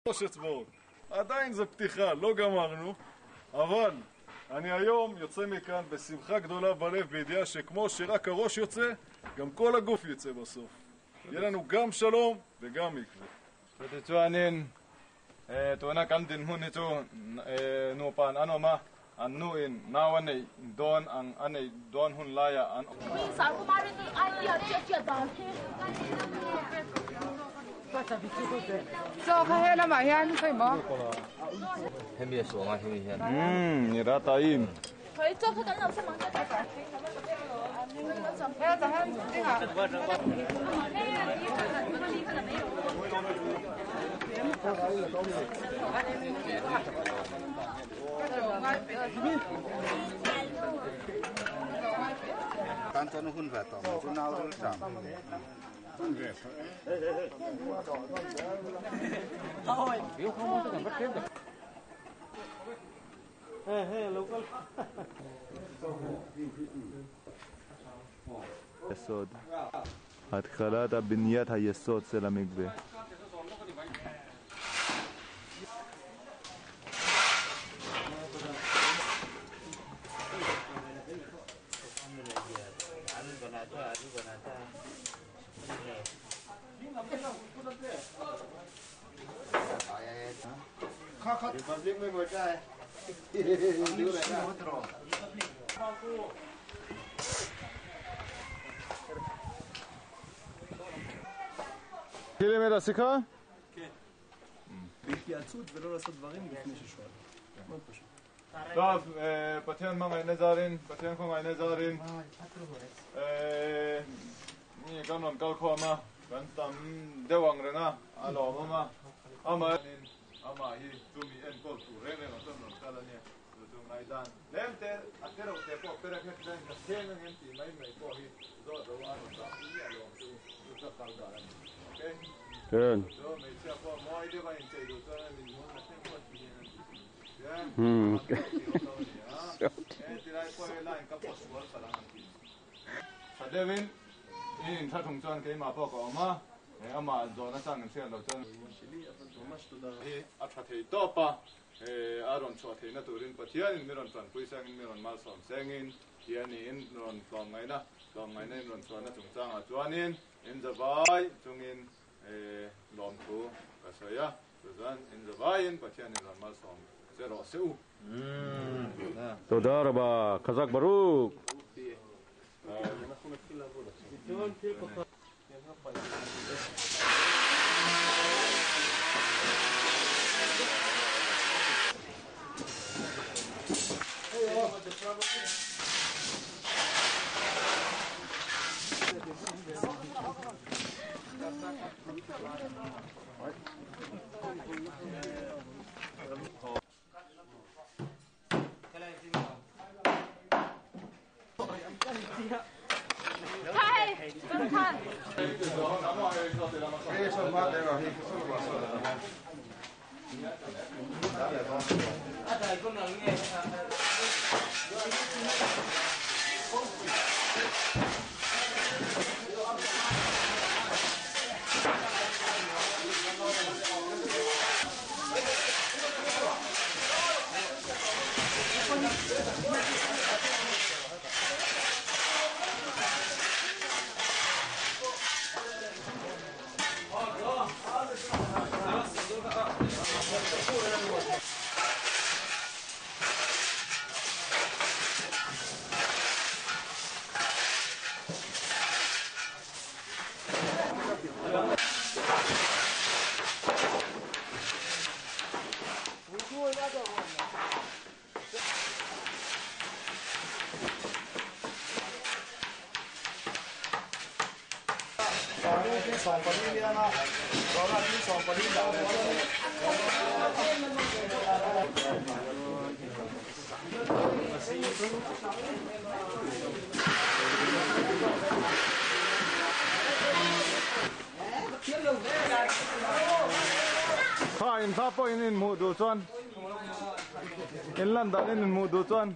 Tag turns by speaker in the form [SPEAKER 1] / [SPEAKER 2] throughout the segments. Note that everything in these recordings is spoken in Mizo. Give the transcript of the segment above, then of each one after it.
[SPEAKER 1] שלוש אצבעות. עדיין זה פתיחה, לא גמרנו, אבל אני היום יוצא מכאן בשמחה גדולה בלב, בידיעה שכמו שרק הראש יוצא, גם כל הגוף יצא בסוף. יהיה לנו גם שלום וגם מקווה.
[SPEAKER 2] Chutichuanin tuna kan dinhmun hi chu nupa'n an awm a, an nuin nau a neih dawn ang a neih dawn hun laiah an
[SPEAKER 3] Chaw kha he lamah hian sawi maw?
[SPEAKER 4] Hemi a suang a hemi hian.
[SPEAKER 2] Umm nira taim. יסוד. התחלת הבניית היסוד של המקווה. מתחילים את השיחה?
[SPEAKER 5] כן. בהתייעצות ולא לעשות דברים לפני ששואלים. מאוד פשוט.
[SPEAKER 2] טוב, Pathian hmangaihna zarin, Pathian khawngaihna zarin, mi kan rawn kal khawm a, kan tam deuh ang reng a, a lawmawm a, amah amah hi chumi enkawl tur reng reng ah chuan rawn kal a nia, chu chu ngaihdan tlem te a te reuh te pawh perek hlek hian ka thleng ang em tih mai mai pawh hi zawt lo a rawn dah pui a lawm chu chu chu a kal dan a ni, ok? Chu hmeichhia pawh mawi deuh a inchei duh chuan a inhmun a thleng phawt tih hian an ti thin. Tha deuhin i intha thung chuan keimah pawh ka awm a, he amah zawhna chang in hriat loh chuan hi a tha thei tawp a, a rawn chhuah theihna turin Pathianin mi rawn tanpui sengin mi rawn malsawm sengin ti a niin rawn tlawmngaihna tlawmngaihna in rawn chhuahna chungchangah chuanin in zavai chungin lawmthu ka sawi a. Chuan in zavaiin Pathianin rawn malsawm che rawh se u.
[SPEAKER 6] Toda raba Khazak Baruk.
[SPEAKER 2] Kha in hla pawh in inhmuh duh chuan in lan dan in inhmuh duh chuan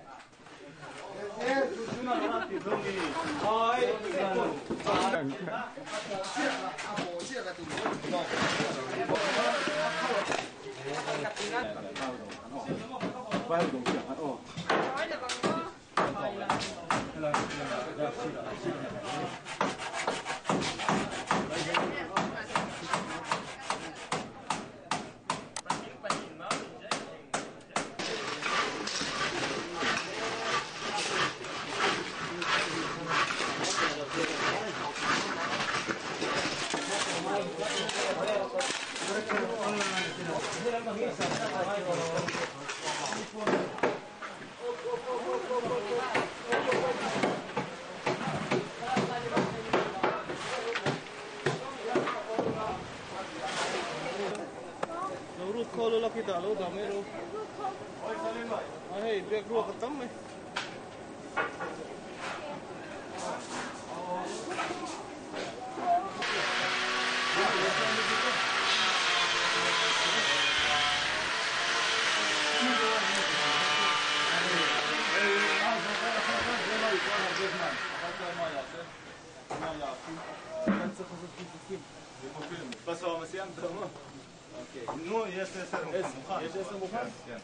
[SPEAKER 2] נו, יש 10 מוכן. יש 10 מוכן? כן.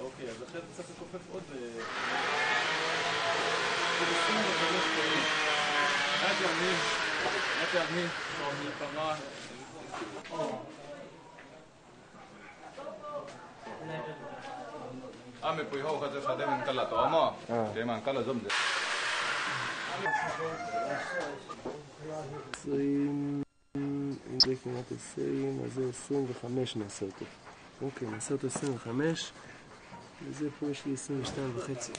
[SPEAKER 2] אוקיי, אז אחרי זה צריך לכופף עוד... 25 פעמים. רק ימין, מלחמה. 阿咪背好，佢就快啲问吉啦，到嘛？几万吉啦，都唔知。
[SPEAKER 5] 20, אם זה כמעט 20, אז זה 25 נעשה אותו. אוקיי, נעשה אותו 25, וזה פה יש לי 22 וחצי.